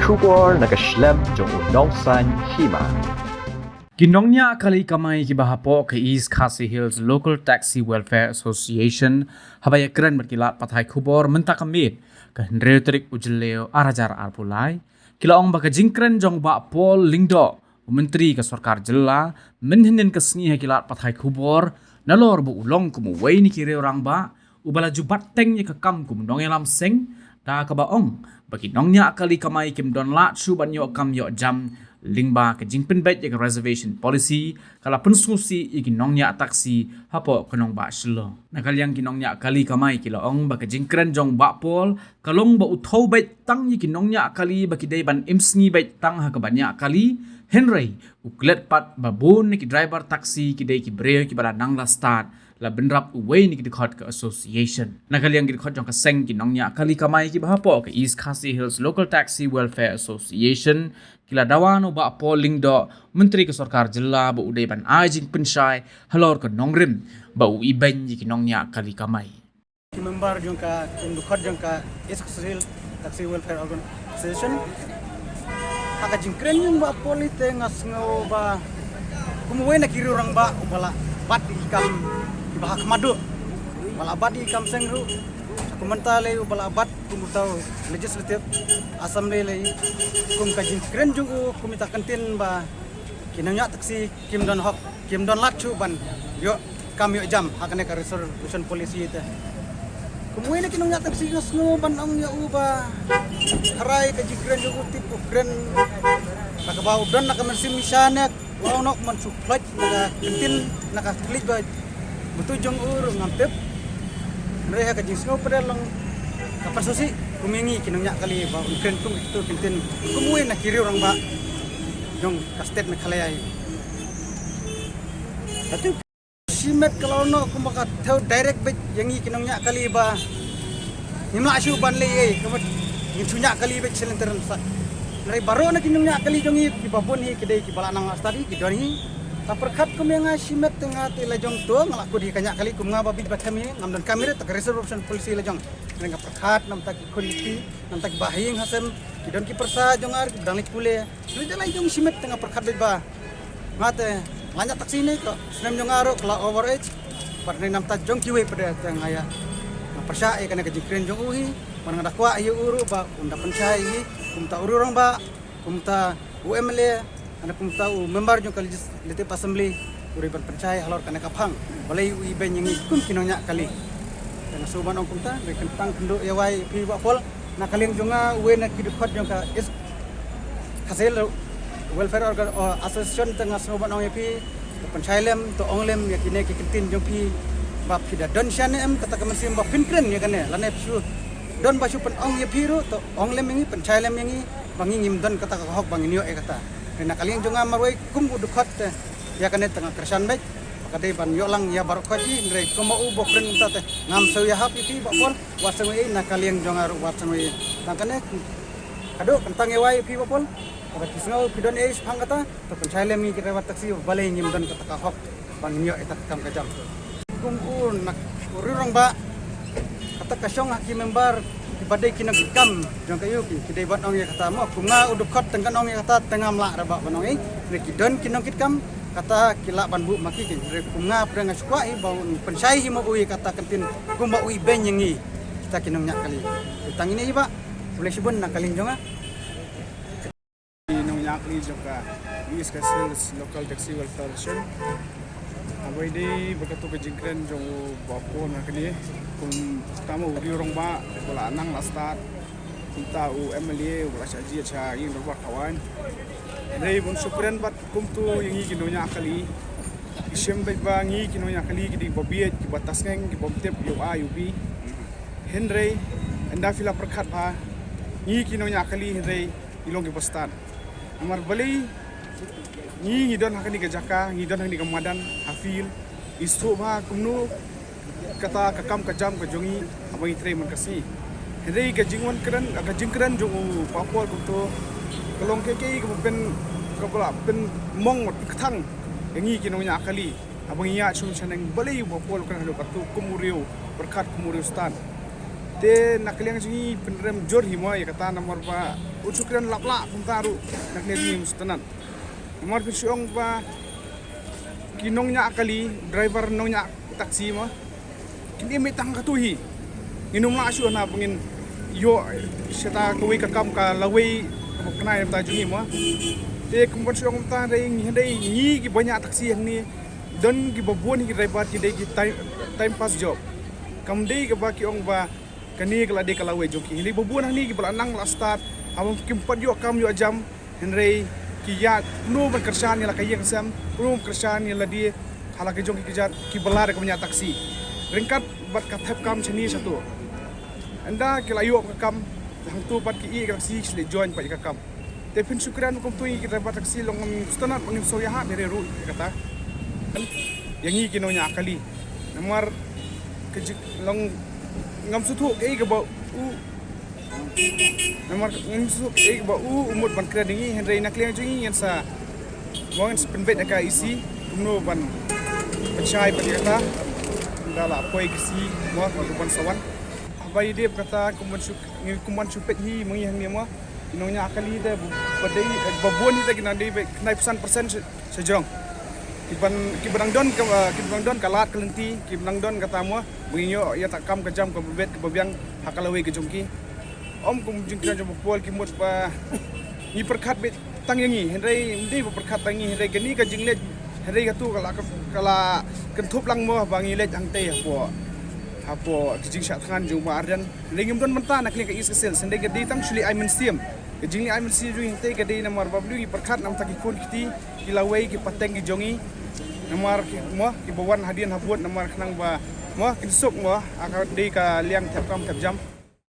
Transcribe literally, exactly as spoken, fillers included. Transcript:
Khubor na ka shlem jong u nongsaiñ hima. Ki nongñiah kali kamai kiba hapoh ka East Khasi Hills Local Taxi Welfare Association haba ïakren bad ki lad pathai khubor mynta ka miet ka hynriew tarik u Jylliew ar hajar arphew lai, ki la ong ba ka jingkren jong Bah Paul Lyngdoh, u Myntri ka Sorkar Jylla, mynhynnin ka sngi ha ki lad pathai khubor, nalor ba u long kum uwei na ki riew rangbah uba la ju bat teng ïa ka kam kum u nongïalam seng, da kaba ong ba ki nongñiah kali kamai kim don lad shuh ban ïoh kam ïoh jam, lyngba ka jingpynbeit ïa ka reservation policy ka la pynsngewsih ïa ki nongñiah taxi hapoh ka nongbah Shillong. Na ka liang ki nongñiah kali kamai ki la ong ba ka jingkren jong Bah Paul ka long ba u thew beit tang ïa ki nongñiah kali ba ki dei ban im sngi beit tang ha kaba ñiah kali, hynrei u klet pat ba bun na ki driver taxi ki dei ki briew kiba la nang la stad, la bynrap uwei na ki dkhot ka association. Na ka liang ki dkhot jong ka seng ki nongñiah kali kamai kiba hapoh ka East Khasi Hills Local Taxi Welfare Association ki la dawa na u Bah Paul Lyngdoh, Myntri ka Sorkar Jylla, ba u dei ban ai jingpynshai halor ka nongrim ba u ibeiñ ïa ki nongñiah kali kamai. Ki member jong ka, ki dkhot jong ka East Khasi Hills Taxi Welfare Organization. Ha ka jingkren jong Bah Paul te nga sngew ba kum uwei na ki riew rangbah uba la bat ïa ki kam kiba ha khmat duh, uba la bat ïa ki kam seng ruh. Kumta lei uba la bat kum uta u Legislative Assembly lei, kum ka jingkren jong u kum ita ka ktien ba ki nongñiah taxi kim don hok, kim don lad shuh ban ïoh kam ïoh jam ha kane ka reservation policy te. Kum uwei na ki nongñiah taxi nga sngew ban ong ïa u ba hynrei ka jingkren jong u tip u kren ba kaba u don na ka mynsiem shisha ne u ong noh man shu pynlait na ka ktien, na ka klik ba betul jong u ruh ngam tip. Hynrei ha ka jingsngew pdeng long ka pynsusi kum ïa ngi ki nongñiah kali ba un kren kum ïa kitu ki ktien kum uwei na ki riew rangbah jong ka state Meghalaya hi. Shimet ka la ong noh kumba ka thew direct beit ïa ngi ki nongñiah kali ba ngim lah shuh ban leh ei, ka mut ngin shu ñiah kali beit shalynter sa. Hynrei baroh na ki nongñiah kali jong ngi kiba bun hi ki dei kiba la nang la stad hi, ki don hi. Ka pyrkhat kum ïa nga shimet te nga te la jong to nga la kut hi ka ñiah kali kum nga ba bit ba them hi, ngam don kam hi re, ta ka reservation policy la jong. Hynrei nga pyrkhat namta ki khun ki kti, namta kiba ha ïing ha sem, ki don ki pyrsa jong nga ruh ki dang leit pule. Shu leit da la jong shimet te nga pyrkhat beit ba nga te nga ñiah taxi ne ka snem jong nga ruh ka la over age. Bad ne namta jong kiwei pat te nga ïa nga pyrshah ïa kane ka jingkren jong u hi. Bad nga da kwah ïa u ruh ba un da pynshai hi. Kumta u riew rangbah, kumta u M L A, ne kumta u member jong ka Legislative Assembly u dei ban pynshai halor kane ka phang. Balei u ibeiñ ïa ngi kum ki nongñiah kali. Te nga shu ban ong kumta, dei kyntang khyndiat ïa wai phi Bah Paul. Na ka liang jong nga uwei na ki dkhot jong ka East Khasi Hills Welfare Organ-, uh, Association te nga sngew ban ong ïa phi, to pynshai lem, to ong lem ïa kine ki ktien jong phi ba phi da don shisha ne em kata ka mynsiem ba phin kren ïa kane, lane phi shu don ba shu pynong ïa phi ruh, to ong lem ïa ngi, pynshai lem ïa ngi ba ngi ngim don kata ka hok ba ngin ïoh ïa kata. Te na ka liang jong nga marwei kum u dkhot te ïa kane te nga kyrshan beit. Ba ka dei ban ïoh lang ïa baroh khoit hi, hynrei kumba u ba u kren mynta te ngam sngew ïahap ïa phi Bah Paul, wat sngew ïa na ka liang jong nga ruh wat sngew ïa. Tang kane ka dei kyntang ïa wai ïa phi Bah Paul. Kaba phi sngew phi don ei shaphang kata, to pynshai lem ïa ngi ki driver taxi balei ngim don kata ka hok ba ngin ïoh ïa kata ka kam ka jam. Kum u na u riew rangbah kata ka shong ha ki member kiba dei ki nongkitkam jong ka ïew ki, ki dei ban ong ïa kata mo, kum nga u dkhot tang kan ong ïa kata te ngam lah re bah ban ong ei. Ne ki don ki nongkitkam kata ki lah ban buh ma ki ki. Hynrei kum nga pyrshah nga shu kwah hi ba un pynshai hi ma u ïa kata ka ktien kumba u ibeiñ ïa ngi kita ki nongñiah kali. Tang ine hi bah. Khublei shibun na ka liang jong nga. Ki nongñiah kali jong ka East Khasi Hills Local Taxi Welfare Association. Haba ïadei bad katu ka jingkren jong u Bah Paul na kane, kum tang ma u riew rangbah uba la nang la stad, kumta u M L A uba la shah jied sha ïing dorbar thawaiñ. Hynrei ban shu kren bad kumtu ïa ngi ki nongñiah kali. Ki shem beit ba ngi ki nongñiah kali ki dei ba bieit, kiba tasngeng, kiba bym tip ïa u A ïa u B. Hynrei ynda phi la pyrkhat ba ngi ki nongñiah kali hynrei ngi long kiba stad. Namar balei ngi ngi don ha kane ka jaka, ngi don ha kane ka madan, ha field, ngi sngewthuh ba kumno kata ka kam ka jam ka jong ngi haba ngi trei man ka sngi. Hynrei ka jingwan kren, ka jingkren jong u Bah Paul kumto ka long kaei kaei kaba pyn, kaba la pynmong bad pynkthang ïa ngi ki nongñiah kali. Haba ngi ïaid shong shaneng balei u Bah Paul u kren haduh katu kum u riew pyrkhat, kum u riew stad. Te na ka liang jong ngi pynrem jur hi mo ïa kata namar ba u Shukran lap lah kumta ruh na ka liang jong ngi mynstep. Namar phi shu ong ba ki nongñiah kali, driver nongñiah taxi mo. Kin im tang katu hi. Ngin ym lah shuh na ba ngin ïoh shata kawei ka kam ka lawei kaba khnai mynta jong ngi mo. Te kumban shu ong mynta dei ngi dei ngi kiba ñiah taxi hangne don kiba bun hi ki driver ki dei ki time, time pass job. Kam dei kaba ki ong ba kane ka la dei ka lawei jong ki. Hynrei ba bun hangne kiba la nang la start haba kim pat ïoh kam ïoh jam. Hynrei ki ïa kumno ban kyrshan ïa la ka ïing ka sem, kumno ban kyrshan ïa lade ha la ka jong ki kjat kiba la da ka ñiah taxi. Ryngkat bad ka thep kam shane shato. Ynda ki la ïoh ka kam hangto pat ki ïeh ka taxi ki leit join pat ïa ka kam. Te phin shu kren kumto ïa ki driver taxi long ngam sngewtynnat ba ngim sngewbha ïa ha de re ruh ïa kata. Ïa ngi ki nongñiah kali. Namar ka jing long ngam sngewthuh kaei kaba u Namar ngin suk eh ba u u mut ban kren ïa ngi hynrei na ka liang jong ngi ngin sa mo ngin sa pynbeit ïa ka E C kumno ban pynshai ban ïa kata. Da la poi ka C mo kumban sa wan. Haba ïa dep kata kumban suk ngin kumban suk peit hi ma ngi hangne mo. Ki nongñiah kali te ba dei ba bun hi te ki nang dei ba khyndai phew san percent sha jrong. Kiban kiban nang don ka kiban nang don ka lad ka lynti kiban nang don kata mo. Ba ngin ïoh ïa ta kam ka jam kaba bet kaba biang ha ka lawei ka jong ki. Ym kum jingkren jong u Paul ki mut ba ngi pyrkhat beit tang ïa ngi hynrei ym dei ba pyrkhat tang ïa ngi hynrei kane ka jingleh hynrei katu ka la ka la kynthup lang mo ba ngi leh hangtei hapoh hapoh ka jingshah thngan jong u Bah Ardent hynrei ngim don mynta na ka liang ka East Khasi Hills hynrei ka dei tang shu leh ai mynsiem ka jingleh ai mynsiem jong ngi hangtei ka dei namar ba ngi pyrkhat namar ki khun ki kti ki lawei ki pateng ki jong ngi namar ki mo kiba wan hadien habud namar khnang ba mo kin suk mo ha ka dei ka liang thep kam thep jam.